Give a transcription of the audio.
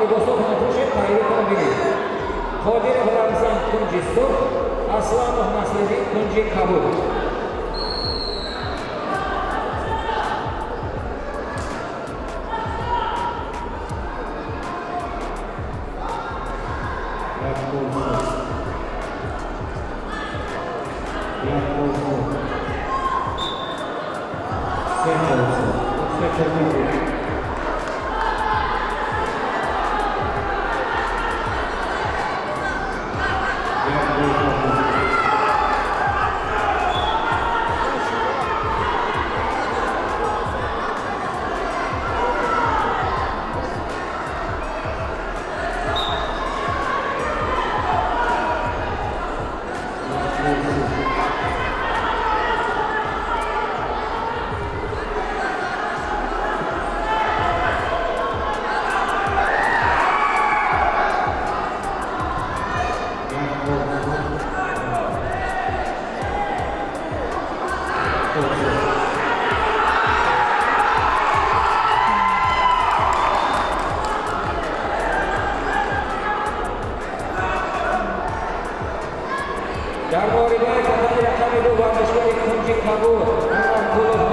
Либосотонро пӯшед, тайёритон бигиред. Қодиров Рамзан кунҷи сурх, Асланов Насриддин кунҷи кабуд. Як гол шуд. Як гол шуд. Се гол шуд. Се гол шуд. Як гол шуд. Як гол шуд. Як гол шуд. Гол шуд. Дар муҳорибаи татами рақами 2 варзишгари кунҷи кабуд Умарқулов.